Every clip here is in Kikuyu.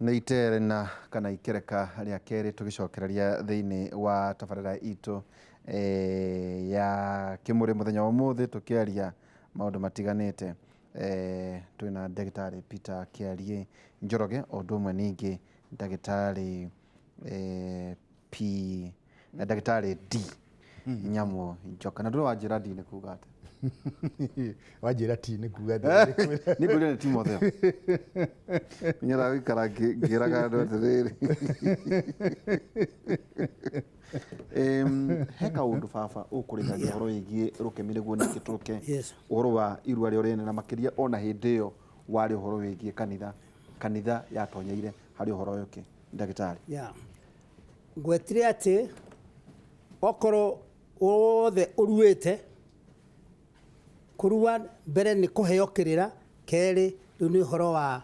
Nĩ iterena kana ikereka rĩa kerĩ tũgĩcokereria thĩinĩ wa tabarĩra itũ ya kĩmũrĩ mũthenya wa ũmũthĩ, tũkĩaria maũndũ matiganĩte. Twĩna ndagĩtarĩ Peter Kĩariĩ Njoroge, o ũndũ ũmwe ningĩ ndagĩtarĩ P ndagĩtarĩ D Nyamũ Njoka. Na ndũrĩ wanjĩra D nĩ kuga atĩa? Wanjĩra T nĩ kuga atĩa? Nĩ ngũria nĩ Timotheo. Nyendaga gũikara ngĩraga andũ atĩrĩrĩ. He kaũndũ baba ũkũrĩkagia ũhoro wĩgiĩ rũkemi nĩguo ningĩ tũke ũhoro wa irua rĩo rĩene, na makĩria ona hĩndĩ ĩyo warĩ ũhoro wĩgiĩ kanitha, kanitha yatonyeire harĩ ũhoro ũyũ kĩ ndagĩtarĩ? Yeah. Ngwetire atĩ okorwo wothe ũruĩte, kũrua mbere nĩ kũheo kĩrĩra, kerĩ rĩu nĩ ũhoro wa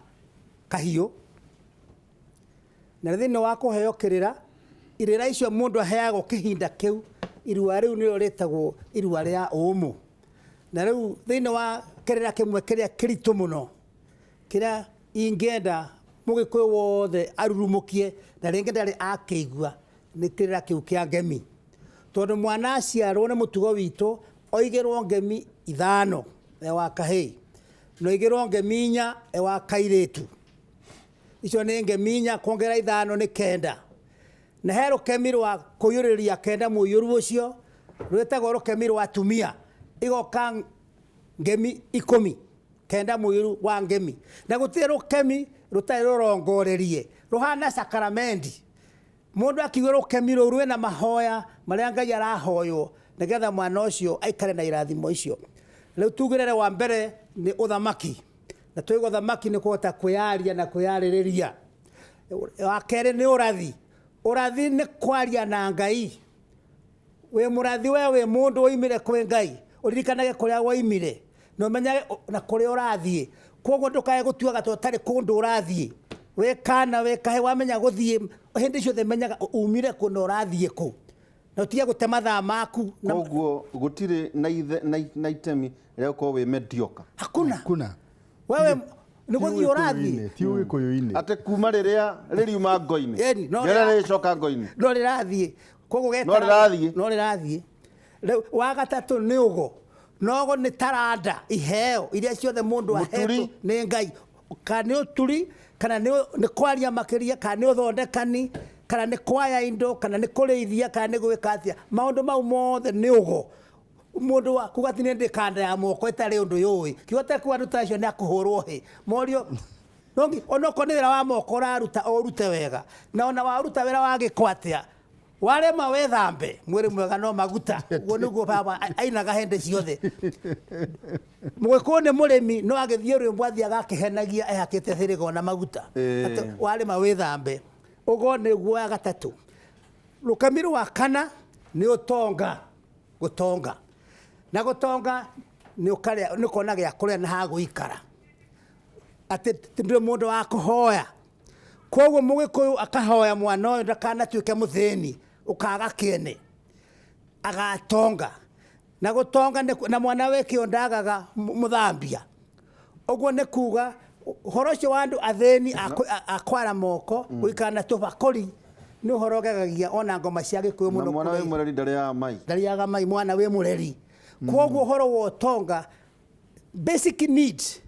kahiũ. Na thĩinĩ wa kũheo kĩrĩra, irĩra icio mũndũ aheagwo kĩhinda kĩu, irua rĩu nĩrĩo rĩtagwo irua rĩa ũmũ. Na rĩu thĩinĩ wa kĩrĩra kĩmwe kĩrĩa kĩritũ mũno, kĩrĩa ingĩenda mũgĩkũyũ wothe arurumũkie na rĩngĩ ndarĩ akĩigua, nĩ kĩrĩra kĩu kĩa ngemi. Tondũ mwana aciarwo nĩ mũtugo witũ, oigĩrwo ngemi ithano e wa kahĩĩ, na oigĩrwo ngemi inya e wa kairĩtu. Icio nĩ ngemi inya kuongerera ithano nĩ kenda. Na he rũkemi rwa kũiyũrĩrĩria kenda mũiyũru ũcio, rwĩtagwo rũkemi rwa atumia. Igoka ngemi ikũmi, kenda mũiyũru wa ngemi. Na gũtirĩ rũkemi rũtarĩ rũrongorerie, rũhana sakaramendi. Mũndũ akiuga rũkemi rũu rwĩna mahoya marĩa Ngai arahoywo nĩgetha mwana ũcio aikare na irathimo icio. Rĩu tugĩrĩre wa mbere nĩ ũthamaki. Na twaigua ũthamaki nĩ kũhota kwĩyaria na kwĩyarĩrĩria. Wa kerĩ nĩ ũrathi. Ũrathi nĩ kwaria na Ngai. Wĩ mũrathi we wĩ mũndũ woimire kwĩ Ngai, ũririkanage kũrĩa woimire na ũmenyage na kũrĩa ũrathiĩ. Koguo ndũkae gũtuaga ta ũtarĩ kũndũ ũrathiĩ. Wĩ kana wĩ kahĩĩ wamenya gũthiĩ, hĩndĩ ciothe menyaga umire kũ na ũrathiĩ kũ. Na ũtige gũte mathaa maku. Koguo gũtirĩ na itemi rĩa gũkorwo wĩ mediocre. Hakuna. Hakuna. Wewe nĩ gũthiĩ ũrathiĩ. Ti ũgĩkũyũ-inĩ. Atĩ kuma rĩrĩa rĩriuma ngo-inĩ. Ĩni, no Rĩrĩa rĩcoka ngo-inĩ. No rĩrathiĩ. Koguo No rĩrathiĩ. No rĩrathiĩ. Rĩu wa gatatũ nĩ ũgo. Na ũgo nĩ taranda, iheo iria ciothe mũndũ ahetwo nĩ Ngai. Kana nĩ ũturi, kana nĩ kwaria makĩria, kana nĩ ũthondekani, kana nĩ kwaya indo, kana nĩ kũrĩithia, kana nĩ gwĩka atĩa. Maũndũ mau mothe nĩ ũgo. Mũndũ wa kuga atĩ niĩ ndĩ kanda ya moko ĩtarĩ ũndũ yũĩ. Kiugo ta kĩu andũ ta acio nĩ akũhũrwo hĩ. Morio no nginya onokorwo nĩ wĩra wa moko ũraruta ũrute wega. Na ona waruta wĩra wa gĩko atĩa, warema wethambe, mwĩrĩ mwega no maguta. Ũguo nĩguo baba ainaga hĩndĩ ciothe. Mũgĩkũyũ nĩ mũrĩmi no agĩthiĩ rwĩmbo athiaga akĩhenagia ehakĩte thĩrĩgo na maguta. Atĩ warĩma wĩthambe. Ũguo nĩguo wa gatatũ. Rũkemi rwa kana nĩ ũtonga. Gũtonga. Na gũtonga nĩ ũkarĩa nĩ ũkona gĩa kũrĩa na ha gũikara. Atĩ ndũrĩ mũndũ wa kũhoya. Koguo mũgĩkũyũ akahoya mwana ũyũ ndakanatuĩke mũthĩni, ũkaga kĩene. Agatonga. Na gũtonga nĩ na mwana wĩ kĩo ndagaga mũthambia. Ũguo nĩ kuga ũhoro ũcio wa andũ athĩni a kwara moko, gũikara na tũbakũri nĩ ũhoro ũgegagia ona ngoma cia Gĩkũyũ mũno. Na mwana wĩ mũreri ndarĩaga mai. Ndarĩaga mai mwana wĩ mũreri. Koguo ũhoro wa ũtonga, basic needs,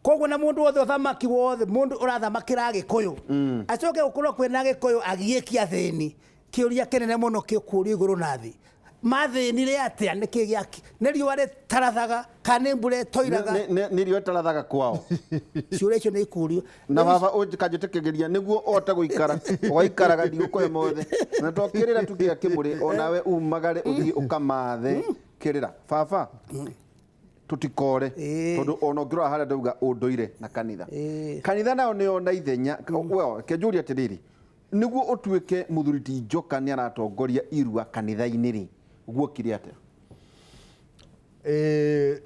koguo na mũndũ wothe ũthamaki wothe mũndũ ũrathamakĩra Agĩkũyũ, acoke gũkorwo kwĩna Agĩkũyũ agiĩki athĩni, Kĩũria kĩnene mũno kĩkũrio igũrũ na thĩ. Mathĩnire atĩa? Nĩkĩ gĩa nĩ riũa rĩtarathaga kana nĩ mbura ĩtoiraga? Nĩ riũa ĩtarathaga kwao. Ciũria icio nĩ ikũrio. Na baba kanjĩtĩkĩria nĩguo ũhote gũikara ũgaikaraga ndigũkũhe mothe na to kĩrĩra tu kĩa kĩmũrĩ onawe umagare ũthiĩ ũkamathe kĩrĩra. Baba tũtikore tondũ ona ũngĩrora harĩa ndauga ũndũire na kanitha. Kanitha nayo nĩyo na ithenya. Well, reke njũrie atĩrĩrĩ, Nĩguo ũtuĩke mũthuri ti Njoka nĩ aratongoria irua kanitha-inĩ rĩ, guokire atĩa?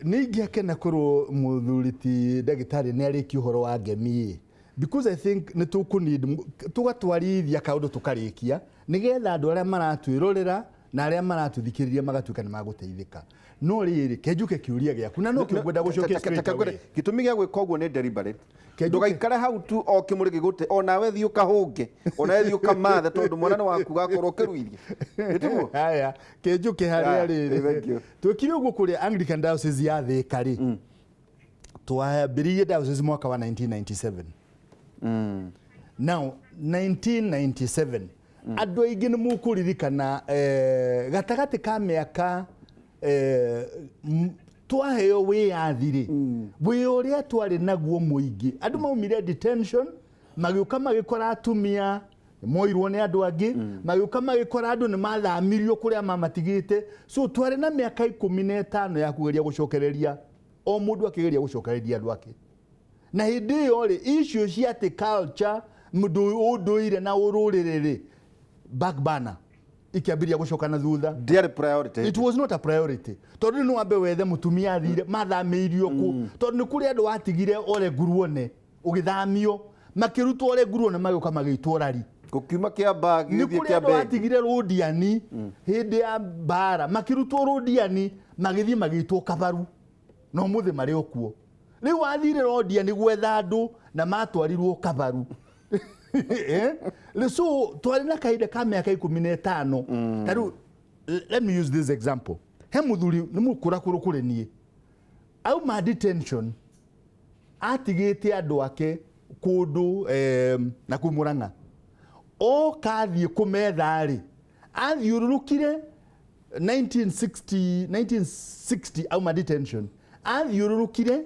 Nĩ ingĩakena korwo mũthuri ti ndagĩtarĩ nĩ arĩkia ũhoro wa ngemi ĩ, because I think nĩ tũkũ need tũgatwarithia kaũndũ tũkarĩkia nĩgetha andũ arĩa maratwĩrorera Na arĩa maratũthikĩrĩria magatuĩka nĩ magũteithĩka. No rĩrĩ, kenjuke kĩũria gĩaku na no kĩo ngwenda gũcokia straight away. Gĩtũmi gĩa gwĩka ũguo nĩ deliberate. Kenjuke. Ndũgaikare hau tu o kĩmũrĩ gĩgũte, onawe thiĩ ũkahũnge, onawe thiĩ ũkamathe, tondũ mwana nĩ waku gakorwo ũkĩruithia. Nĩtiguo? Haya, kenjuke harĩa Haya, rĩrĩ. thank you. Twĩkire ũguo kũrĩa Anglican Diocese ya Thĩka rĩ, twambĩrĩirie diocese mwaka wa 1997. Now 1997, andũ aingĩ nĩ mũkũririkana gatagatĩ ka mĩaka twaheo wĩyathi rĩ, wĩ ũrĩa twarĩ naguo mũingĩ, andũ maumire detention magĩũka magĩkora atumia moirwo nĩ andũ angĩ, magĩũka magĩkora andũ nĩ mathamirio kũrĩa mamatigĩte. So twarĩ na mĩaka 15 ya kũgeria gũcokereria, o mũndũ akĩgeria gũcokereria andũ ake. Na hĩndĩ ĩyo rĩ, icio cia atĩ culture, mũndũ ũndũire na ũrũrĩrĩ rĩ, back burner, ikĩambĩrĩria gũcoka na thutha. Ndiarĩ priority. It was not a priority, tondũ nĩ wambe wethe mũtumia athire mathamĩirio kũ, tondũ nĩ kũrĩ andũ watigire ore nguruone ũgĩthamio, makĩrutwo ore nguruone magĩũka magĩitwo rari. Gũkiuma kĩamba Nĩ gĩgĩthiĩ kũrĩ kĩa andũ bengi. watigire rũndiani hĩndĩ ya mbara, makĩrutwo rũndiani magĩthiĩ magĩitwo kabaru, na ũmũthĩ marĩ o kuo. Rĩu wathire rũndiani gwetha andũ na matwarirwo kabaru. Rĩu so twarĩ na kahinda ka mĩaka 15. Ta rĩu let me use this example. He mũthuri nĩ mũkũrakũrũ kũrĩ niĩ, auma detention, atigĩte andũ ake kũndũ na kũu Mũrang'a, oka athiĩ kũmetha rĩ, athiũrũrũkire 1960, 1960 auma detention, athiũrũrũkire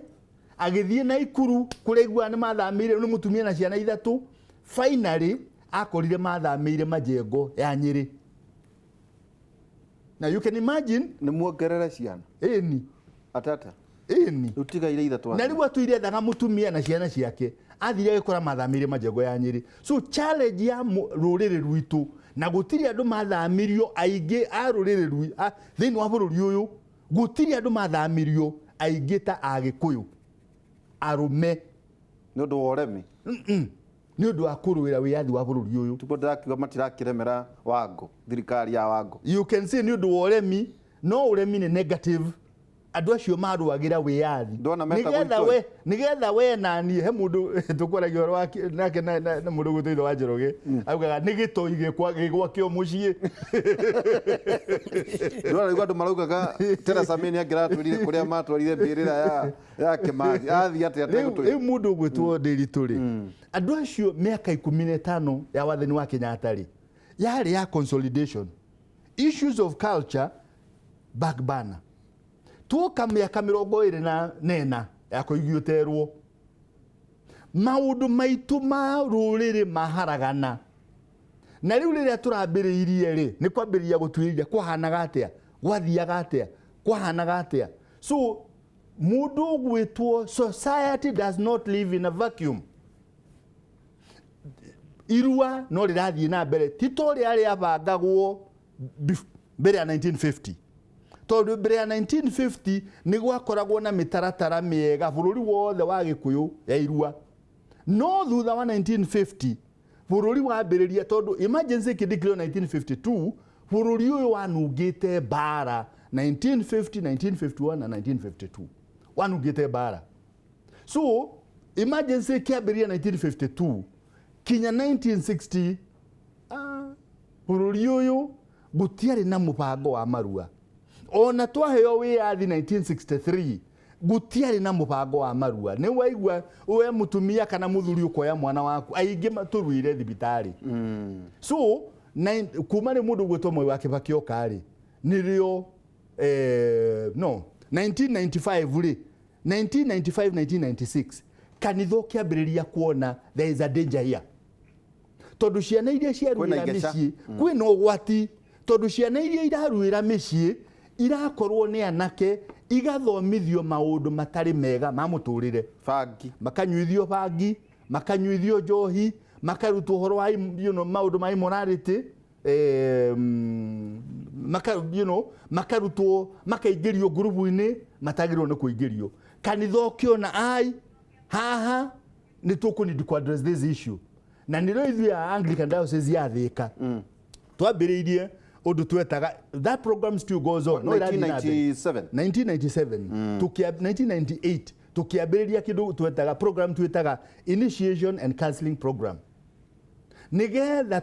agĩthiĩ Naikuru kũrĩa aiguaga nĩ mathamĩire, nĩ mũtumia na ciana ithatũ. Finally akorire mathamĩire Majengo ya Nyĩrĩ. Now you can imagine. Nĩ muongerere ciana. Ĩni. Atata. Ĩni. Rĩu tigaire ithatũ. Na rĩu atũire ethaga mũtumia na ciana ciake, athire agĩkora mathamĩire Majengo ya Nyĩrĩ. So challenge ya rũrĩrĩ rwitũ, na gũtirĩ andũ mathamirio aingĩ a rũrĩrĩ thĩinĩ wa bũrũri ũyũ, gũtirĩ andũ mathamirio aingĩ ta Agĩkũyũ arũme. Nĩ ũndũ wa ũremi. Nĩ ũndũ wa kũrũĩra wĩyathi wa bũrũri ũyũ. Tuko ndĩrakiuga matirakĩremera Wango, thirikari ya Wango. You can say nĩ ũndũ wa ũremi, no ũremi nĩ negative. Andũ acio marũagĩra wĩyathi. Ndona metagwo Nĩgetha itoi. we, nĩgetha we na niĩ, he mũndũ tũkwaragia ũhoro wake nake na mũndũ gwĩtwo ithe wa Njoroge, augaga nĩ gĩtoi gĩgwakĩo mũciĩ. Ndona rĩu andũ maraugaga Theresa May nĩangĩratwĩrire kũrĩa matwarire mbĩrĩra ya Kĩmathi. Athiĩ atĩa Rĩu ategũtwĩra? Rĩu mũndũ ũgwĩtwo Ndĩritũ rĩ, andũ acio mĩaka 15 ya wathani wa Kenyatta rĩ, yarĩ ya consolidation, issues of culture back burner. Tuoka mĩaka 24 ya kũigio terwo, maũndũ maitũ ma rũrĩrĩ maharagana. Na rĩu rĩrĩa tũrambĩrĩirie rĩ, nĩ kwambĩrĩria gũtuĩria kwahanaga atĩa, gwathiaga atĩa, kwahanaga atĩa. So mũndũ ũgwĩtwo, society does not live in a vacuum. Irua no rĩrathiĩ na mbere, ti ta ũrĩa rĩabangagwo mbere ya 1950, tondũ mbere ya 1950 nĩ gwakoragwo na mĩtaratara mĩega bũrũri wothe wa Gĩkũyũ ya irua. No thutha wa 1950 bũrũri wambĩrĩria, tondũ emergency ĩkĩndeclare 1952, bũrũri ũyũ wanungĩte mbara 1950, 1951 na 1952, wanungĩte mbara. So emergency ĩkĩambĩrĩria 1952 kinya 1960, bũrũri ũyũ gũtiarĩ na mũbango wa marua. Ona twaheo wĩyathi 1963, gũtiarĩ na mũbango wa marua. Nĩ waigua we mũtumia kana mũthuri ũkoya mwana waku, aingĩ matũruire thibitarĩ. So kuma rĩ mũndũ gwĩtwo Mwai wa Kibaki oka rĩ, nĩrĩo no 1995 rĩ, 1995 1996, kanitha ũkĩambĩrĩria kuona there is a danger here, tondũ ciana iria ciaruĩra Kwĩna igeca. mĩciĩ kwĩna ũgwati, tondũ ciana iria iraruĩra mĩciĩ irakorwo nĩ anake, igathomithio maũndũ matarĩ mega ma mũtũrĩre. Bangi. Makanyuithio bangi, makanyuithio njohi, makarutwo ũhoro wa maũndũ ma immorality, makarutwo, makaingĩrio ngurubu-inĩ matagĩrĩirwo nĩ kũingĩrio. Kanitha ũkĩona ai haha nĩ tũkũ need to address this issue, na nĩrĩo ithuĩ a Anglican Diocese ya Thĩka twambĩrĩirie Ũndũ twetaga, that program still goes on, no ĩrathiĩ na mbere. 1997. 1997, 1998 tukiambĩrĩria kĩndũ twetaga program, twĩtaga initiation and counseling program, nigetha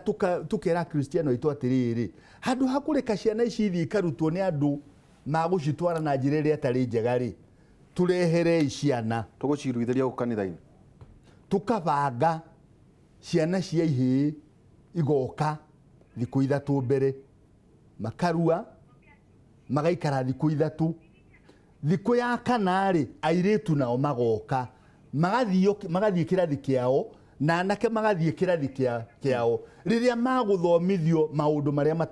tukera Kristiano aitũ atĩrĩrĩ, handũ ha kũreka ciana ici ithiĩ ikarutwo nĩ andũ magũcitwara na njĩra ĩrĩa ĩtarĩ njega rĩ, tũreherei ciana. Tũgũciruithĩria gũkũ kanitha-inĩ. Tukabanga ciana cia ihĩĩ igoka thikũ 3 mbere, makarua, magaikara thikũ 3. Thikũ ya kana rĩ, airĩtu nao magoka, magathiĩ kĩrathi kĩao, na anake magathiĩ kĩrathi kĩao, rĩrĩa magũthomithio maũndũ marĩa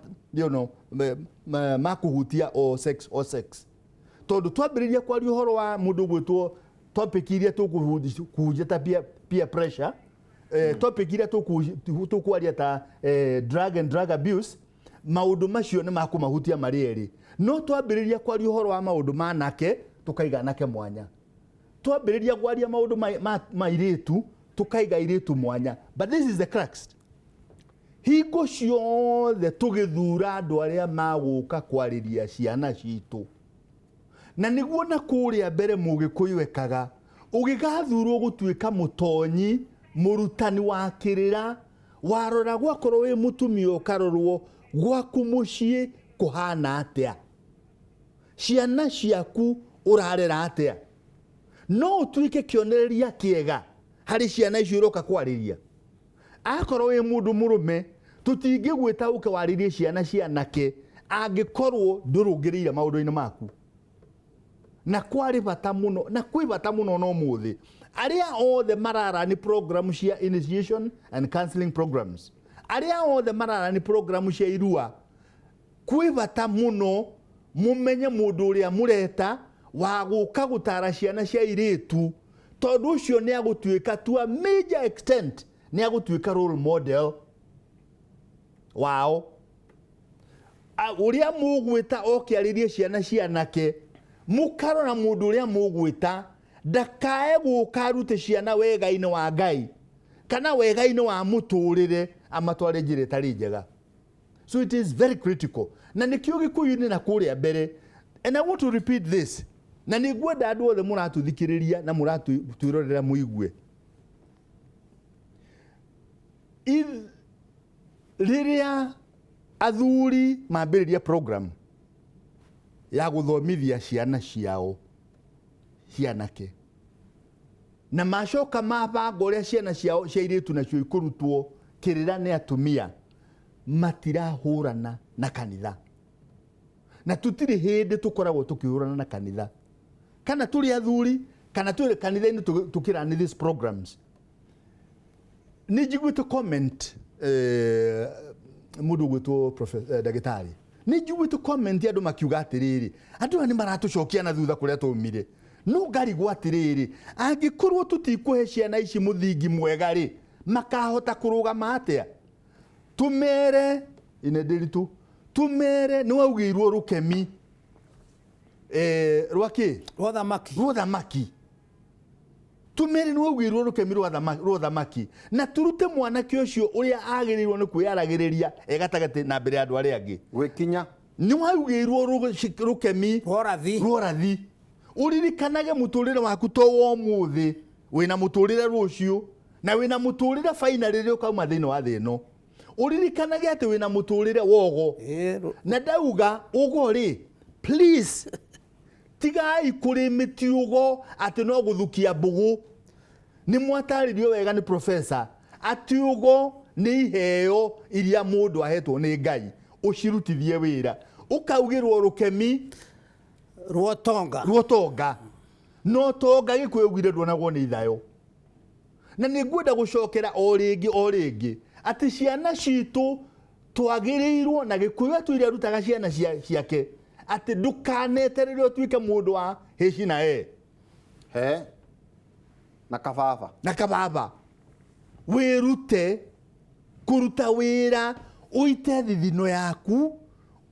makũhutia o sex, o sex. Tondũ twambĩrĩria kwaria ũhoro wa mũndũ gwĩtwo topic iria tũkũhunjia ta peer pressure, topic iria tũkwaria ta drug and drug abuse, maũndũ macio nĩ makũmahutia marĩ erĩ. No twambĩrĩria kwaria ũhoro wa maũndũ ma anake, tũkaiga anake mwanya. Twambĩrĩria kwaria maũndũ ma airĩtu, tũkaiga airĩtu mwanya. But this is the crux. Hingo ciothe tũgĩthura andũ arĩa magũka kwarĩria ciana citũ, na nĩguo na kũrĩa mbere mũgĩkũyũ ekaga, ũgĩgathurwo gũtuĩka mũtonyi, mũrutani wa kĩrĩra, warora gwakorwo wĩ mũtumia ũkarorwo gwaku mũciĩ kũhana atĩa, ciana ciaku ũrarera atĩa, no ũtuĩke kĩonereria kĩega harĩ ciana icio ũroka kwarĩria. Akorwo wĩ mũndũ mũrũme, tũtingĩgwĩta ũke warĩrie ciana cia anake angĩkorwo ndũrũngĩrĩire maũndũ-inĩ maku. Na kwarĩ bata mũno, na kwĩ bata mũno no mũthĩ arĩa othe marara nĩ program cia initiation and counseling programs, arĩa othe marara nĩ program cia irua, kwĩ bata mũno mũmenye mũndũ ũrĩa mũreta wa gũka gũtara ciana cia airĩtu, tondũ ũcio nĩ agũtuĩka to a major extent nĩ agũtuĩka role model wao. Ũrĩa mũgwĩta oke arĩrie ciana cia anake, mũkarora mũndũ ũrĩa mũgwĩta ndakae gũka arute ciana wega-inĩ wa Ngai kana wega-inĩ wa mũtũrĩre, amatware njĩra ĩtarĩ njega. So it is very critical. Na nĩkĩo Gĩkũyũ-inĩ na kũrĩa mbere, and I want to repeat this, na nĩ ngwenda andũ othe mũratũthikĩrĩria na mũratwĩrorera mũigue. Rĩrĩa athuri mambĩrĩria program ya gũthomithia ciana ciao cianake, na macoka mabanga ũrĩa ciana ciao cia airĩtu nacio ikũrutwo kĩrĩra nĩ atumia, matirahũrana na kanitha. Na tũtirĩ hĩndĩ tũkoragwo tũkĩhũrana na kanitha, kana tũrĩ athuri kana tũrĩ kanitha-inĩ tũkĩrani these programs. Nĩ njiguĩte comment, mũndũ ũgwĩtwo ndagĩtarĩ, nĩ njiguĩte comment andũ makiuga atĩrĩrĩ, andũ aya nĩ maratũcokia na thutha kũrĩa twaumire. No ngarigwo atĩrĩrĩ, angĩkorwo tũtikũhe ciana ici mũthingi mwega rĩ, makahota kũrũgama atĩa? Tũmere inendĩritũ, tũmere nĩ waugĩirwo rũkemi, rwa kĩ? Rwa thamaki. Rwa thamaki. Tũmere nĩ waugĩirwo rũkemi rwa thamaki, na tũrute mwanake ũcio ũrĩa agĩrĩirwo nĩ kwĩyaragĩrĩria e gatagatĩ na mbere ya andũ arĩa angĩ. Gwĩkinya. Nĩ waugĩirwo rũkemi Rwa ũrathi. Rwa ũrathi. Ũririkanage mũtũrĩre waku to wa ũmũthĩ, wĩna mũtũrĩre rũciũ, na wĩna mũtũrĩre final rĩrĩa ũkauma thĩinĩ wa thĩ ĩno. Ũririkanage atĩ wĩna mũtũrĩre wogo. Na ndauga ũgo rĩ, please tigai kũrĩ mĩtiũgo atĩ no gũthukia mbũgũ. Nĩ mwatarĩrio wega nĩ professor atĩ ũgo nĩ iheo iria mũndũ ahetwo nĩ Ngai, ũcirutithie wĩra. Ũkaugĩrwo rũkemi Rwa ũtonga. Rwa ũtonga. No ũtonga Gĩkũyũ augire ndwonagwo nĩ ithayo. Na nĩ ngwenda gũcokera o rĩngĩ o rĩngĩ atĩ ciana citũ twagĩrĩirwo, na Gĩkũyũ atũire arutaga ciana ciake atĩ ndũkaneterere ũtuĩke mũndũ wa hĩci na e. He. Na kababa. Na kababa. Wĩrute kũruta wĩra, ũite thithino yaku,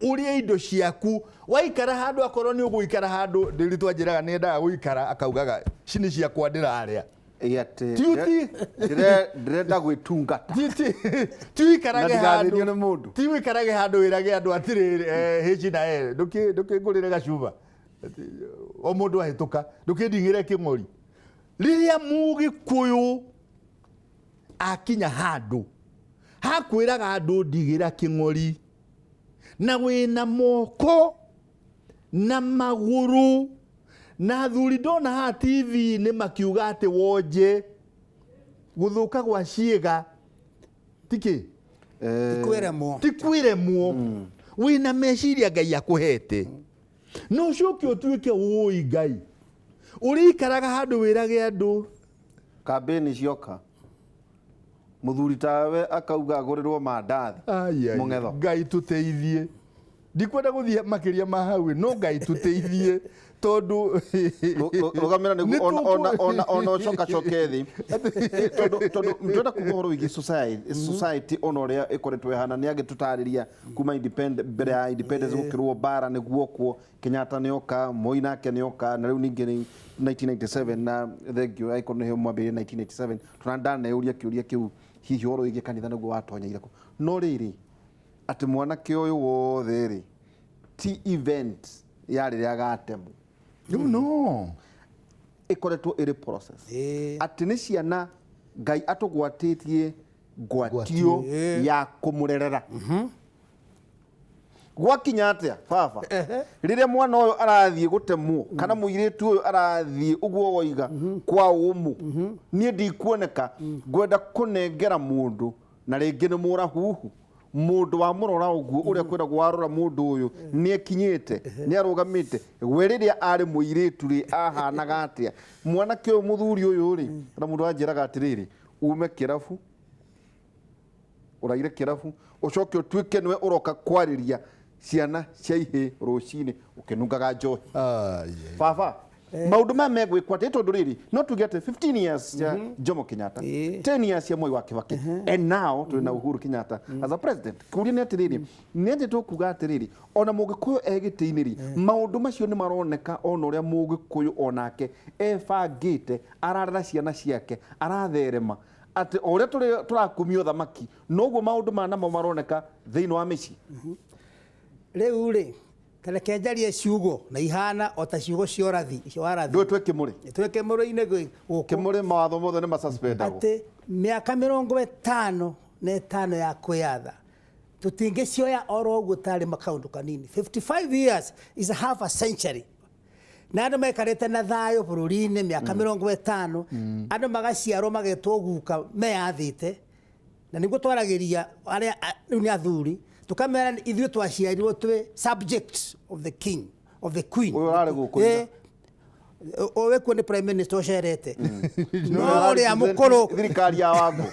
ũrĩe indo ciaku. Waikara handũ, akorwo nĩ ũgũikara handũ, ndĩritũ anjĩraga nĩ endaga gũikara, akaugaga ici nĩ ciakwa ndĩrarĩa. Ĩ atĩ Ti uti- ndĩrenda gwĩtungata ti ũikarage Na ndigathĩnio handũ nĩ mũndũ. ti ũikarage handũ wĩrage andũ atĩrĩrĩ H na L ndũkĩngũrĩre gacuba Atĩ, o mũndũ ahĩtũka ndũkĩndigĩre kĩng'ori rĩrĩa mũgĩkũyũ akinya handũ hakwĩraga andũ ndigĩra kĩng'ori na wĩna moko na magũrũ na athuri ndona haha TV-inĩ makiuga atĩ wonje gũthũka gwa ciĩga tikĩ Kwĩremwo. ti kwĩremwo wĩna meciria Ngai akũhete no ũcoke ũtuĩke wũi Ngai ũrĩikaraga handũ wĩrage andũ Kambĩni cioka mũthuri tawe akauga agũrĩrwo mandathi Ai, ai, mũng'etho Ngai tũteithie ndikwenda gũthiĩ makĩria ma hau no Ngai tũteithie tondũ Rũgamĩra nĩguo Nĩ ona ũcokacoke thĩ tondũ twenda kuga ũhoro wĩgiĩ society ona ũrĩa ĩkoretwo ĩhana nĩ agĩtũtarĩria kuma mbere ya independence gũkĩrwo mbara nĩ guokwo Kenyatta nĩ oka Moi nake nĩ oka na rĩu ningĩ nĩ 1997 na thengio angĩkorwo nĩho mwambĩrĩrie 1997 tũna ndaneyũria kĩũria kĩu hihi ũhoro wĩgiĩ kanitha nĩguo watonyeire kũ no rĩrĩ atĩ mwanake ũyũ wothe rĩ ti event ya rĩrĩa agatemwo no ĩkoretwo ĩrĩ process Ĩĩ. atĩ nĩ ciana Ngai atũgwatĩtie ngwatio ya kũmũrerera gwakinya atĩa baba rĩrĩa mwana ũyũ arathiĩ gũtemwo kana mũirĩtu ũyũ arathiĩ ũguo woiga kwa ũmũ niĩ ndikuoneka ngwenda kũnengera mũndũ na rĩngĩ nĩ mũrahuhu mũndũ wamũrora ũguo ũrĩa kwĩragwo warora mũndũ ũyũ nĩ ekinyĩte nĩ arũgamĩte we rĩrĩa arĩ mũirĩtu rĩ ahanaga atĩa mwanake ũyũ mũthuri ũyũ rĩ na mũndũ anjĩraga atĩrĩrĩ ume kĩrabu ũraire kĩrabu ũcoke ũtuĩke nĩwe ũroka kwarĩria ciana cia ihĩ rũcinĩ ũkĩnungaga njohi Ai, ai. baba maũndũ maya megwĩkwo atĩ tondũ rĩrĩ no tuge atĩ 15 years cia Jomo Kenyatta 10 years cia Moi wa Kibaki and now twĩ na Uhuru Kenyatta as a president kũria nĩ atĩrĩrĩ nĩ atĩ tũkuga atĩrĩrĩ ona mũgĩkũyũ e gĩtĩ-inĩ rĩ maũndũ macio nĩ maroneka ona ũrĩa mũgĩkũyũ onake ebangĩte ararera ciana ciake aratherema atĩ o ũrĩa tũrakumio thamaki noguo maũndũ maya namo maroneka thĩinĩ wa mĩciĩ. Rĩu rĩ ta reke njarie ciugo na ihana o ta ciugo cia ũrathi icio warathi Ndũĩ twĩ kĩmũrĩ twĩ kĩmũrĩ-inĩ gũkũ kĩmũrĩ mawatho mothe nĩ masuspendagwo atĩ mĩaka 55 ya kwĩyatha tũtingĩcioya oro ũguo tarĩ makaũndũ kanini. 55 years is a half a century na andũ maikarĩte na thayũ bũrũri-inĩ mĩaka 50 andũ magaciarwo magetwo guka meyathĩte na nĩguo twaragĩria arĩa rĩu nĩ athuri tũkamera ithuĩ twaciarirwo twĩ subjects of the king of the queen. Ũyũ ũrarĩ gũkũ ira. Ũyũ kuo nĩ prime minister ũcerete no ũrĩa mũkũrũ thirikari ya Wangũ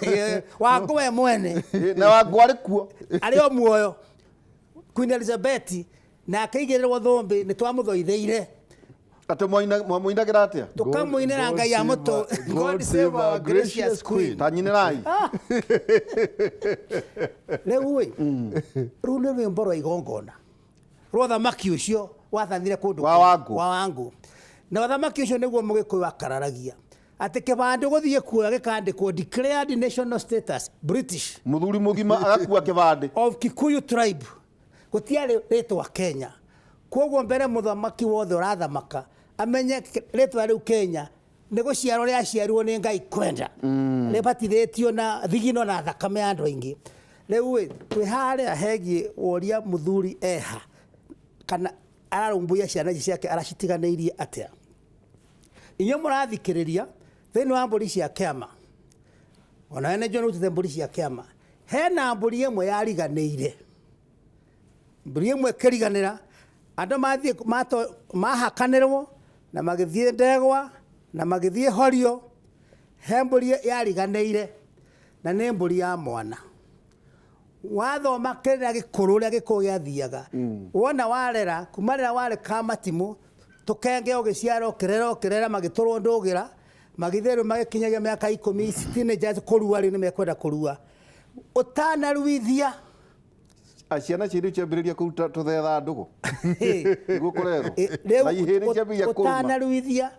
Wangũ we mwene na Wangũ arĩ kuo arĩ o muoyo Queen Elizabeth na akĩigĩrĩrwo thũmbĩ nĩ twamũthoitheire atĩ mwamũinagĩra atĩa tũkamũinĩra Ngai ya mũtũ God save our gracious queen. Ta nyinĩrai rĩu ĩ rũu nĩ rwĩmbo rwa igongona rwa ũthamaki ũcio wathanire kũndũ Wa Wangũ. wa Wangũ na ũthamaki ũcio nĩguo mũgĩkũyũ akararagia atĩ kĩbandĩ gũthiĩ kuoya gĩkandĩkwo declared national status British mũthuri mũgima agakua kĩbandĩ of Kikuyu tribe gũtiarĩ rĩtwa Kenya koguo mbere mũthamaki wothe ũrathamaka amenye rĩtwa rĩu Kenya nĩ gũciarwo rĩaciarirwo nĩ Ngai kwenda rĩbatithĩtio na thigino na thakame ya andũ aingĩ rĩu ĩ twĩ harĩa hegiĩ woria mũthuri eha kana ararũmbũiya ciana ici ciake aracitiganĩirie atĩa inyuĩ mũrathikĩrĩria thĩinĩ wa mbũri cia kĩama onawe nĩ njũĩ mbũri cia kĩama hena mbũri ĩmwe yariganĩire mbũri ĩmwe ĩkĩriganĩra andũ mathiĩ mahakanĩrwo na magĩthiĩ ndegwa na magĩthiĩ horio he mbũri yariganĩire na nĩ mbũri ya mwana wathoma kĩrĩra gĩkũrũ ũrĩa gĩkũyũ gĩathiaga wona warera kuma rĩrĩa warĩ kamatimũ tũkenge ũgĩciara ũkĩrera ũkĩrera magĩtũrwo ndũgĩra magĩthiĩ rĩu magĩkinyagia mĩaka 10 teenagers kũrua rĩu nĩ mekwenda kũrua ũtanaruithia Ciana cia rĩu ciambĩrĩria kũruta tũthetha ndũgũ nĩguo kũrerwo Rĩu na ihĩĩ nĩ ciambĩrĩria kũruma. Ũtanaruithia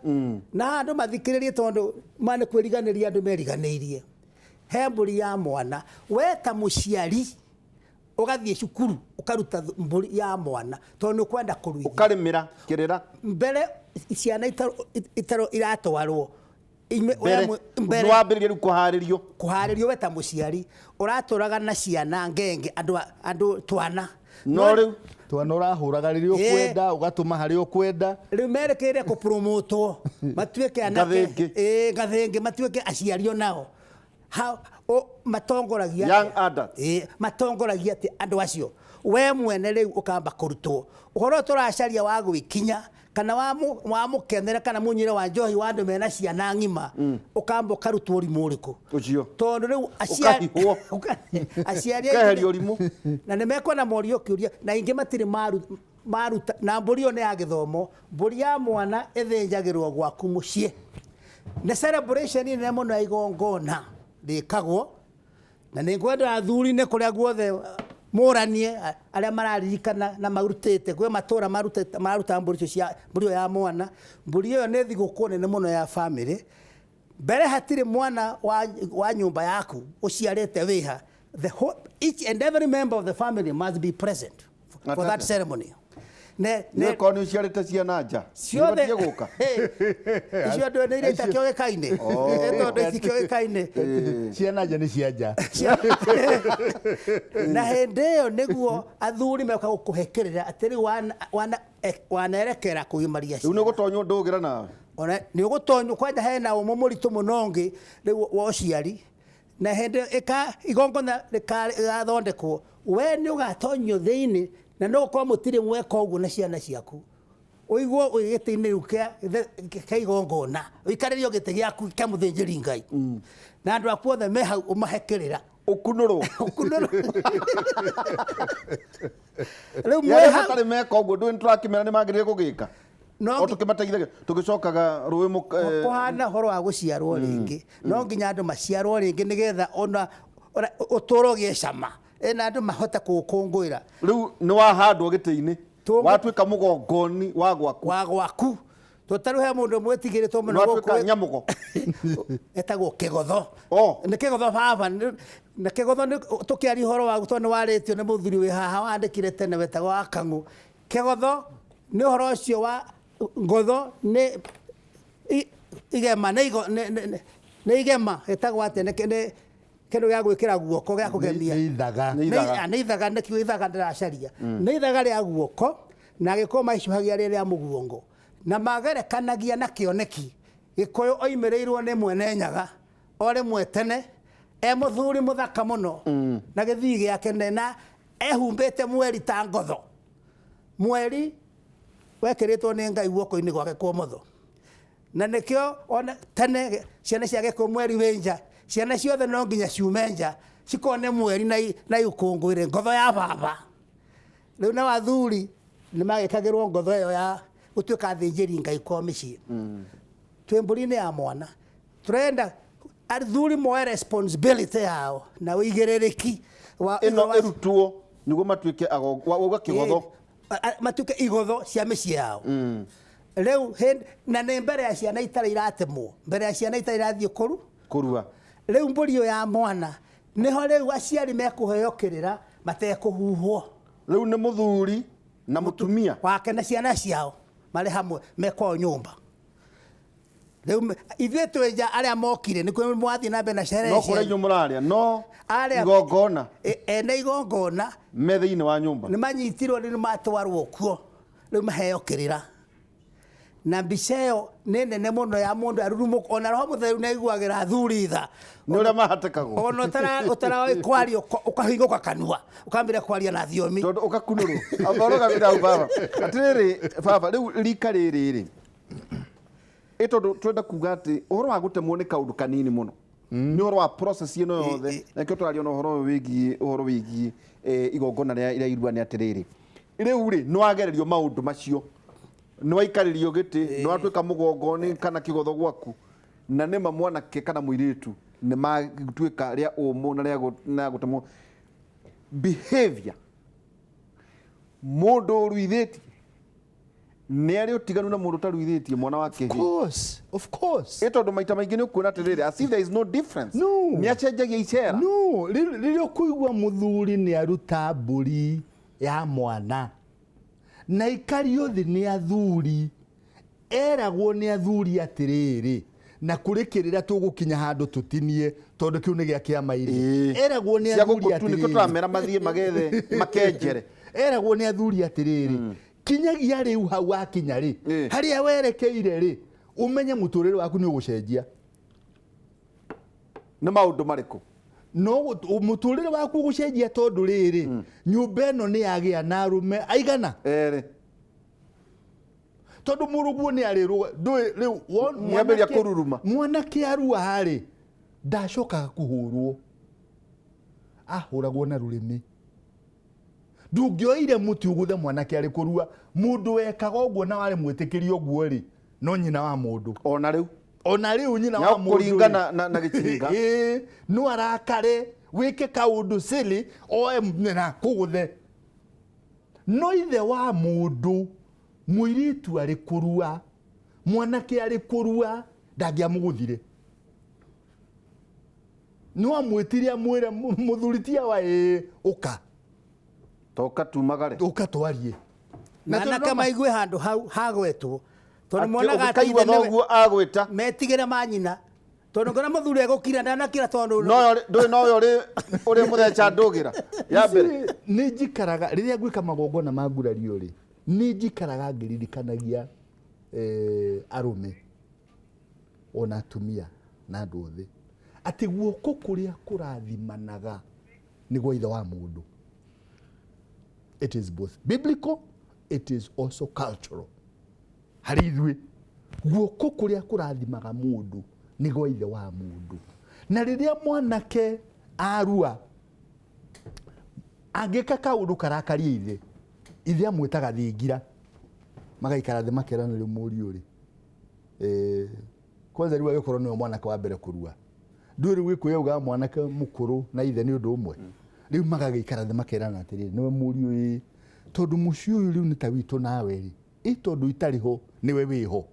na andũ mathikĩrĩrie, tondũ ma nĩ kwĩriganĩria andũ meriganĩirie. He mbũri ya mwana, we ta mũciari ũgathiĩ cukuru ũkaruta mbũri ya mwana tondũ nĩ ũkwenda kũruithia. Ũkarĩmĩra kĩrĩra. Mbere ciana itaro iratwarwo mbere mbere nĩ wambĩrĩria rĩu kũharĩrio. Kũharĩrio, we ta mũciari ũratũraga na ciana ngenge, andũ andũ twana. No rĩu Twana ũrahũraga rĩrĩa ũkwenda, ũgatũma harĩa ũkwenda. Rĩu merekeire kũpromotwo matuĩke anake. Ngathĩngĩ. Ĩĩ, ngathĩngĩ, matuĩke aciari onao. Matongoragia Young adults. Ĩĩ, matongoragia atĩ andũ acio. We mwene rĩu ũkamba kũrutwo ũhoro ũyũ tũracaria wa gwĩkinya kana wa mũkenere kana mũnyuĩre wa njohi wa andũ mena ciana ng'ima, ũkamba ũkarutwo ũrimũ ũrĩkũ ũcio. Tondũ rĩu aciari Ũkahihwo. Aciari ũkeheria ũrimũ. Na nĩ mekuona morio kĩũria na ingĩ matirĩ maruta na mbũri ĩyo nĩ ya gĩthomo. Mbũri ya mwana ĩthĩnjagĩrwo gwaku mũciĩ. Nĩ celebration nene mũno ya igongona rĩkagwo, na nĩ ngwenda athuri nĩ kũrĩa guothe mũranie arĩa mararirikana na marutĩte kwĩ matũra marutĩte maruta mbũri icio cia mbũri ĩyo ya mwana. Mbũri ĩyo nĩ thigũkũ nene mũno ya family. Mbere hatirĩ mwana wa nyũmba yaku ũciarĩte wĩha, the whole, each and every member of the family must be present for that Atata. ceremony. Ne, nĩ korwo nĩ ũciarĩte ciana nja ciothe nĩũbatiĩ gũka. Icio andũ nĩ iria itakĩoĩkaine, tondũ itikĩoĩkaine. Ciana nja nĩ cia nja. Na hĩndĩ ĩyo nĩguo athuri meka gũkũhe kĩrĩra atĩ rĩu wanerekera kũgimaria Rĩu nĩ ciana. ũgũtonywo ndũgĩra nawe. Ona nĩ ũgũtonywo kwanja hena ũmwe mũritũ mũno ũngĩ rĩu wa ũciari, na hĩndĩ ĩka igongona rĩgathondekwo, we nĩ ũgatonyio thĩinĩ na no gũkorwo mũtirĩ mweka ũguo na ciana ciaku, ũigwo wĩ gĩtĩ-inĩ rĩu kĩa igongona, ũikarĩrio gĩtĩ gĩaku kĩa mũthĩnjĩri Ngai na andũ aku othe me hau ũmahe kĩrĩra. Ũkunũrwo. Ũkunũrwo. Rĩu Nĩ mwĩ arĩa hau matarĩ meka ũguo ndũĩ nĩ tũrakĩmera nĩ magĩrĩire gũgĩka No o tũkĩmateithagia tũgĩcokaga rũĩ Kũhana ũhoro wa gũciarwo rĩngĩ, no nginya andũ maciarwo rĩngĩ nĩgetha ona ũtũũro ũgĩe cama ĩna andũ mahote kũũkũngũĩra. Rĩu nĩ wahandwo gĩtĩ-inĩ, watuĩka mũgongoni wa gwaku. Wa gwaku tũtarĩ he mũndũ mwĩtigĩrĩtwo mũno Nĩ watuĩka gũkũ nyamũgo. Etagwo kĩgotho. Oh. Nĩ kĩgotho baba na kĩgotho nĩ tũkĩaria ũhoro wagu tondũ nĩ warĩtio nĩ mũthuri wĩ haha wandĩkire tene wetagwo wa Kang'ũ. Kĩgotho nĩ ũhoro ũcio wa ngotho nĩ igema nĩ igema ĩtagwo atĩa, nĩ kĩndũ gĩa gwĩkĩra guoko gĩa kũgemia. Nĩ ithaga. Nĩ ithaga. Nĩ ithaga, nĩkĩo ithaga ndĩracaria. Nĩ ithaga rĩa guoko na gĩkorwo maicũhagia rĩ rĩa mũguongo na magerekanagia na kĩoneki. Gĩkũyũ oimĩrĩirwo nĩ mwene Nyaga o rĩmwe tene e mũthuri mũthaka mũno na gĩthii gĩake na ehumbĩte mweri ta ngotho, mweri wekĩrĩtwo nĩ Ngai guoko-inĩ gwake kwa ũmotho, na nĩkĩo ona tene ciana cia Gĩkũyũ mweri wĩ nja, ciana ciothe no nginya ciume nja cikone mweri na ikũngũĩre ngotho ya baba. Rĩu nao athuri nĩ magĩkagĩrwo ngotho ĩyo ya gũtuĩka athĩnjĩri Ngai kwao mĩciĩ. Twĩ mbũri-inĩ ya mwana, tũrenda athuri moe responsibility yao na ũigĩrĩrĩki wa Ĩno ĩrutwo nĩguo matuĩke wauga kĩgotho. Matuĩke igotho cia mĩciĩ yao rĩu na nĩ mbere ya ciana itarĩ iratemwo, mbere ya ciana itarĩ irathiĩ kũru Kũrua. Rĩu mbũri ĩyo ya mwana nĩho rĩu aciari mekũheo kĩrĩra matekũhuhwo. Rĩu nĩ mũthuri na mũtumia wake na ciana ciao marĩ hamwe me kwao nyũmba. Rĩu ithuĩ twĩ nja arĩa mokire nĩ kwĩ mwathiĩ na mbere na sherehe No kũrĩa cianyu. inyuĩ mũrarĩa no Arĩa- igongona Ene igongona me thĩinĩ wa nyũmba nĩ manyitirwo rĩu matwarwo kuo rĩu maheo kĩrĩra, na mbica ĩyo nĩ nene mũno ya mũndũ arurumũka, ona roho mũtheru nĩ aiguagĩra athuri tha. Nĩ ũrĩa mahatĩkagwo. Ona ũtaraoĩ kwaria ũkahingũka kanua ũkambĩrĩria kwaria na thiomi. Tondũ ũgakunũrwo amba ũrũgamĩre hau baba. Atĩrĩrĩ baba, rĩu rika rĩrĩ rĩ ĩ tondũ twenda kuga atĩ ũhoro wa gũtemwo nĩ kaũndũ kanini mũno, nĩ ũhoro wa process ĩno yothe, na nĩkĩo tũraria na ũhoro ũyũ wĩgiĩ ũhoro wĩgiĩ igongona rĩa irua. Nĩ atĩrĩrĩ, rĩu rĩ nĩ wagererio maũndũ macio, nĩ waikarĩrio gĩtĩ, nĩ watuĩka mũgongoni kana kĩgotho gwaku, na nĩma mwanake kana mũirĩtu nĩ matuĩka rĩa ũmũ na rĩa gũtemwo behavior. Mũndũ ũruithĩtie nĩ arĩ ũtiganu na mũndũ ũtaruithĩtie mwana wa kĩhĩĩ. Course, of course. Ĩ tondũ maita maingĩ nĩ ũkuona atĩrĩrĩ, as if there is no difference. No. Nĩ acenjagia icera. No, rĩrĩa ũkũigua mũthuri nĩ aruta mbũri ya mwana na ikario thĩ nĩ athuri, eragwo nĩ athuri atĩrĩrĩ, na kũrĩ kĩrĩra tũgũkinya handũ tũtinie tondũ kĩu nĩ gĩa kĩama irĩ. Ĩĩ. Eragwo nĩ Cia athuri gũkũ tu nĩkĩo atĩrĩrĩ, tũramera mathiĩ magethe makenjere. Eragwo nĩ athuri atĩrĩrĩ, kinyagia rĩu hau wakinya rĩ, harĩa werekeire rĩ, ũmenye mũtũrĩre waku nĩ ũgũcenjia. Nĩ maũndũ marĩkũ? No mũtũrĩre waku ũgũcenjia tondũ rĩrĩ, nyũmba ĩno nĩ yagĩa na arũme aigana. Erĩ. Tondũ mũrũguo nĩ arĩrũga ndũĩ rĩu Nĩambĩrĩria kũruruma. Mwanake arua rĩ, ndacokaga kũhũrwo, ahũragwo na rũrĩmĩ. Ndũngĩoire mũtĩ ũgũthe mwanake arĩ kũrua. Mũndũ wekaga ũguo na warĩ mwĩtĩkĩri ũguo rĩ, no nyina wa mũndũ. Ona rĩu. Ona rĩu nyina wa mũndũ Nĩakũringa rĩ. na gĩcinga. Ĩĩ, no arakare wĩke kaũndũ silly oe na kũgũthe. No ithe wa mũndũ, mũirĩtu arĩ kũrua, mwanake arĩ kũrua, ndangĩamũgũthire. No amwĩtire amwĩre, mũthuri ti awa, ĩĩ, ũka. Toka tumagare. Ũka twarie. Na tondũ Anake no maigue handũ hau hagwetwo tondũ Atĩ monaga atĩ ũngĩkaigua ithe nĩwe- thoguo agwĩta. Metigĩre manyina tondũ ngona mũthuri egũkira ndanakira tondũ Noyo ndũĩ noyo ũrĩ ũrĩ mũtheca ndũgĩra. Ya mbere. Nĩ njikaraga rĩrĩa ngwĩka magongona ma ngurario rĩ, nĩ njikaraga ngĩririkanagia, arũme ona atumia na andũ othe atĩ guoko kũrĩa kũrathimanaga nĩ gwa ithe wa mũndũ. It is both biblical, it is also cultural. Harĩ ithuĩ guoko kũrĩa kũrathimaga mũndũ nĩ gwa ithe wa mũndũ. Na rĩrĩa mwanake arua angĩka kaũndũ karakaria ithe, ithe amwĩtaga thingira, magaikara thĩ makerana rĩu mũriũ rĩ, kwanza rĩu agĩkorwo nĩwe mwanake wa mbere kũrua, ndũĩ rĩu Gĩkũyũ augaga mwanake mũkũrũ na ithe nĩ ũndũ ũmwe. Rĩu magagĩikara thĩ makerana atĩrĩrĩ, nĩwe mũriũ ĩ, tondũ mũciĩ ũyũ rĩu nĩ ta witũ nawe rĩ, ĩ tondũ itarĩ ho nĩwe wĩho.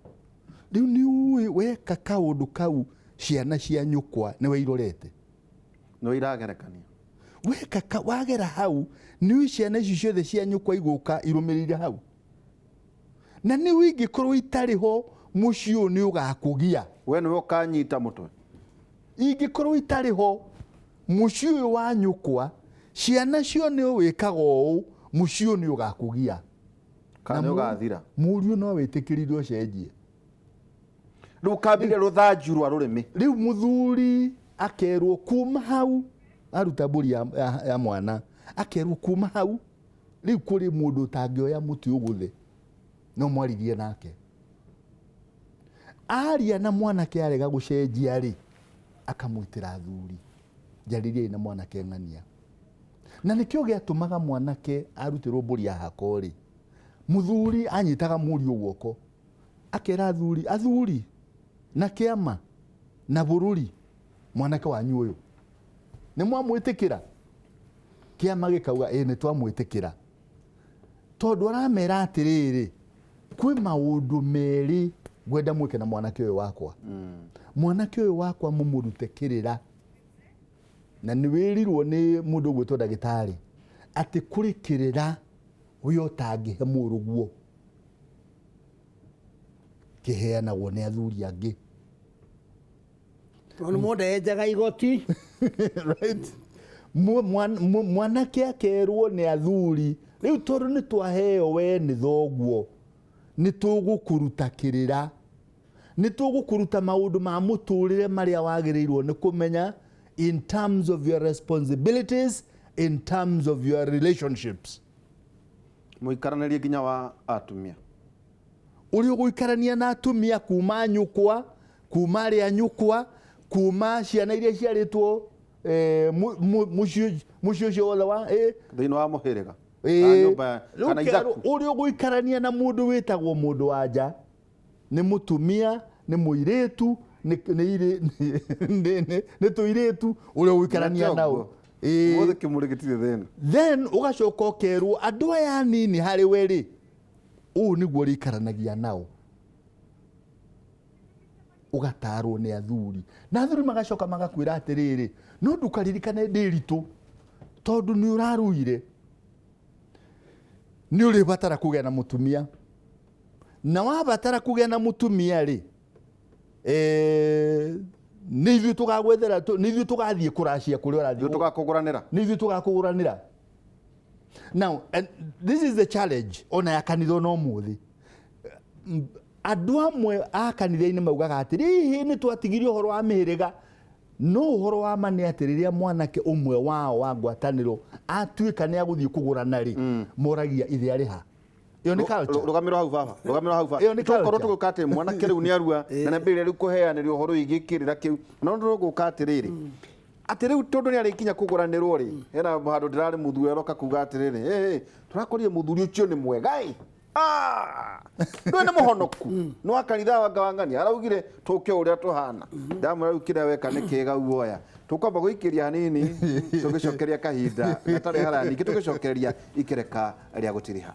Rĩu nĩ ũĩ weka kaũndũ kau ciana cia nyũkwa nĩwe irorete. Nĩwe iragerekania. Weka wagera hau nĩ ũĩ ciana ici ciothe cia nyũkwa igũka irũmĩrĩire hau. Na nĩ ũĩ ingĩkorwo itarĩ ho mũciĩ ũyũ nĩ ũgakũgia. We nĩwe ũkanyita mũtwe. Ingĩkorwo itarĩ ho mũciĩ ũyũ wa nyũkwa ciana cio nĩ wĩkaga ũũ mũciĩ ũyũ nĩ ũgakũgia. Kana Na nĩ ũgathira. Mũriũ no wĩtĩkĩrire ũcenjie. Rĩu kambire rũthanju rwa rũrĩmĩ. Rĩu mũthuri akerwo kuma hau aruta mbũri ya mwana, akerwo kuma hau rĩu kũrĩ mũndũ ũtangĩoya mũtĩ ũgũthe no mwaririe nake. Aria na mwanake arega gũcenjia rĩ, akamwĩtĩra athuri, njarĩriai na mwanake ng'ania. Na nĩkĩo gĩatũmaga mwanake arutĩrwo mbũri ya hako rĩ, mũthuri anyitaga mũriũ guoko akera athuri, athuri na kĩama na bũrũri, mwanake wanyu ũyũ nĩ mwamwĩtĩkĩra? Kĩama gĩkauga ĩĩ nĩ twamwĩtĩkĩra. Tondũ aramera atĩrĩrĩ, kwĩ maũndũ merĩ ngwenda mwĩke na mwanake ũyũ wakwa. Mwanake ũyũ wakwa mũmũrute kĩrĩra. Na nĩ wĩrirwo nĩ mũndũ ũgwĩtwo ndagĩtarĩ atĩ kũrĩ kĩrĩra we ũtangĩhe mũrũguo, kĩheanagwo nĩ athuri angĩ. Tondũ mũndũ enjaga igoti. Right. Mwanake akerwo nĩ athuri, rĩu tondũ nĩ twaheo we nĩ thoguo, nĩ tũgũkũruta kĩrĩra, nĩ tũgũkũruta maũndũ ma mũtũrĩre marĩa wagĩrĩirwo nĩ kũmenya in terms of your responsibilities, in terms of your relationships. Mũikaranĩrie nginya wa atumia. Ũrĩa ũgũikarania na atumia kuma nyũkwa, kuma arĩa nyũkwa, kuma ciana iria ciarĩtwo, mũciĩ ũcio wothe wa, Thĩinĩ wa mũhĩrĩga. Kana nyũmba ya- Rĩu kana kerwo, ithaku. ũrĩa ũgũikarania na mũndũ wĩtagwo mũndũ wa nja, nĩ mũtumia, nĩ mũirĩtu, nĩ tũirĩtu, ũrĩa ũgũikarania Nĩ nao. ũguo. Ĩĩ. Ũmũthĩ kĩmũrĩ gĩtirĩ thĩna. Then ũgacoka ũkerwo andũ aya anini harĩ we rĩ, ũũ nĩguo ũrĩikaranagia nao. Ũgatarwo nĩ athuri, na athuri magacoka magakwĩra atĩrĩrĩ, no ndũkaririkane ndĩritũ, tondũ nĩ ũraruire, nĩ ũrĩbatara kũgĩa na mũtumia, na wabatara kũgĩa na mũtumia rĩ, nĩ ithuĩ tũgagwethera, nĩ ithuĩ tũgathiĩ kũracia kũrĩa ũrathiĩ. Ithuĩ tũgakũgũranĩra. Nĩ ithuĩ tũgakũgũranĩra. Now, and this is the challenge ona ya kanitha ona ũmũthĩ. Andũ amwe a kanitha-inĩ maugaga atĩrĩ, hihi nĩ twatigirie ũhoro wa mĩhĩrĩga. No ũhoro wa ma nĩ atĩ rĩrĩa mwanake ũmwe wao wa ngwatanĩro atuĩka nĩ agũthiĩ kũgũrana rĩ, moragia ithe arĩ ha. Ĩyo nĩ culture. Rũgamĩrwo hau baba, rũgamĩrwo hau baba. Ĩyo nĩ Tũkorwo culture. tũgĩũka atĩ mwanake rĩu nĩ arua, na nĩ ambĩrĩria rĩu kũheanĩrio ũhoro wĩgiĩ kĩrĩra kĩu. No tũgũka atĩrĩrĩ, atĩ rĩu tondũ nĩ arĩkinya kũgũranĩrwo rĩ, hena handũ ndĩrarĩ mũthuri aroka kuga atĩrĩrĩ, ĩ, tũrakorire mũthuri ũcio nĩ mwega ĩ. Ndũĩ nĩ mũhonoku. Nĩ wa kanitha wa Ngawang'ania, araugire tũke ũrĩa tũhana. Ndamwĩra rĩu kĩrĩa weka nĩ kĩega uoya. Tũkwamba gũikĩria hanini, tũgĩcokeria kahinda gatarĩ haraya, ningĩ tũgĩcokereria ikereka rĩa gũtiriha.